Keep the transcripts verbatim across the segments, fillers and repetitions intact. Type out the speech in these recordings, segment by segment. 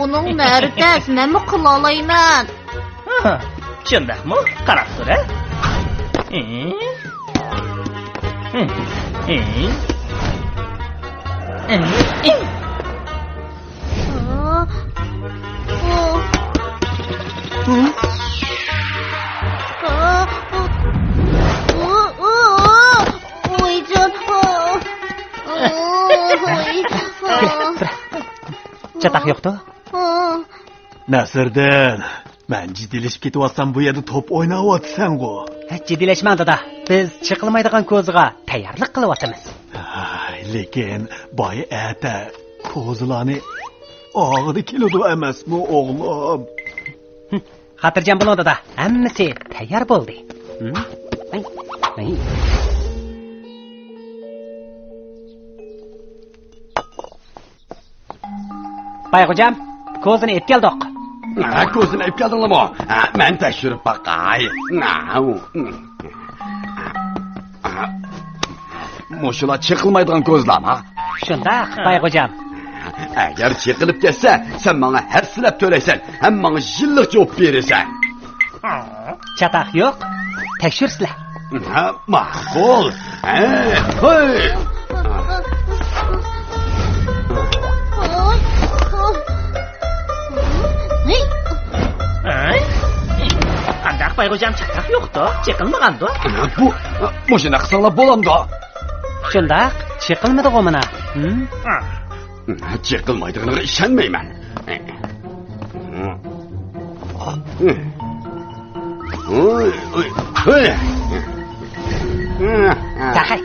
ئۇنىڭ نەرى تەس، مەنمۇ قىلالايمەن. ھا، شۇنداقمۇ؟ قاراپ تۇر، ھە؟ ۋايجان. چاتاق يوقتۇ؟ نەسىردىن، مەن جىددىيلىشىپ كېتىۋاتسام، بۇ يەردە توپ ئويناۋاتىسەنغۇ؟ ھە، جىددىيلەشمەڭ، دادا. بىز چېقىلمايدىغان كوزىغا تەييارلىق قىلىۋاتىمىز. ھاي، لېكىن بايا ئەتە كوزىلارنى ئاغىدى كېلىدۇ ئەمەسمۇ، ئوغلۇم؟ خاتىرجەم بولۇڭ، دادا. ھەممىسى تەييار بولدى. ھە؟ ئەي، ئەي. بايغوجام، كوزىنى ئېلىپ كەلدۇق. ھە، كوزىنى ئېلىپ كەلدىڭلارمۇ؟ ھە، مەن تەكشۈرۈپ باقاي. مۇشۇلار چېقىلمايدىغان كوزىلارمۇ؟ شۇنداق، بايغوجام. ئەگەر چېقىلىپ كەتسە، سەن ماڭا ھەسسىلەپ تۆلەيسەن ھەم ماڭا يىللىق جاۋاب بېرىسەن. چاتاق يوق. تەكشۈرسىلە. ھە، ماقۇل. ھە، ھوي. ھەي، قانداق بايغوجام، چاتاق يوقتۇ، چېقىلمىغاندۇ؟ بۇ، مۇشۇنداق قىلساڭلار بولامدۇ؟ شۇنداق، چېقىلمىدىغۇ مانا. ھە؟ چېقىلمايدىغىنىغا ئىشەنمەيمەن. تەخەي.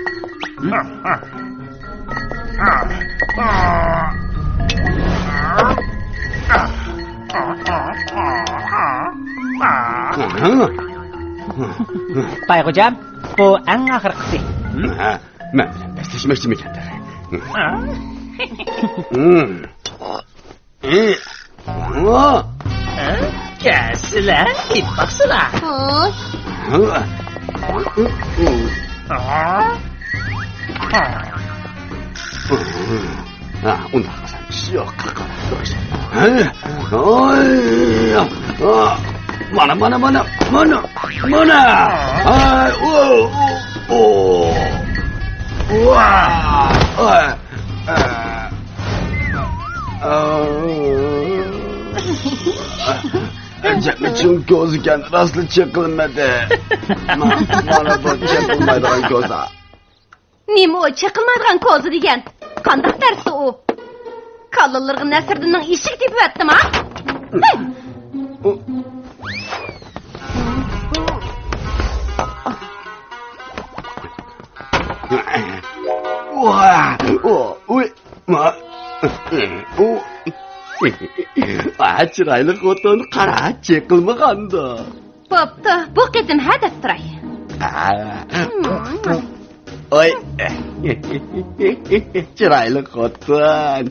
بايغوجام، بۇ ئەڭ ئاخىرقىسى. مەن بىلەن بەسلەشمەكچىمىكەن تېخى؟ ھە؟ كەلسىلە، يەپ باقسىلا. ھوي. ھە، ئۇنداق قىلسام ئىش يوق. ھە؟ ھوي. مانا، مانا، مانا، مانا، مانا. ھاي، ئو، ئو، ئو. ۋا، ۋا. ئەجەبمۇ چوڭ كوزىكەن، راستلا چېقىلمىدى. ما-، مانا بۇ چېقىلمايدىغان كوزا. نېمە ئۇ چېقىلمايدىغان كوزا دېگەن؟ قانداق نەرسە ئۇ؟ كاللىلىرىغا نەسىردىننىڭ ئېشىكى تېپىۋەتتىما؟ ۋا، ئۇ، ئۇي. ما-، ئۇ. ۋا، چىرايلىق خوتۇن، قارا، چېقىلمىغاندۇ. بوپتۇ، بۇ قېتىم ھە دەپ تۇراي. ھە. ھىم. ئوي. چىرايلىق خوتۇن.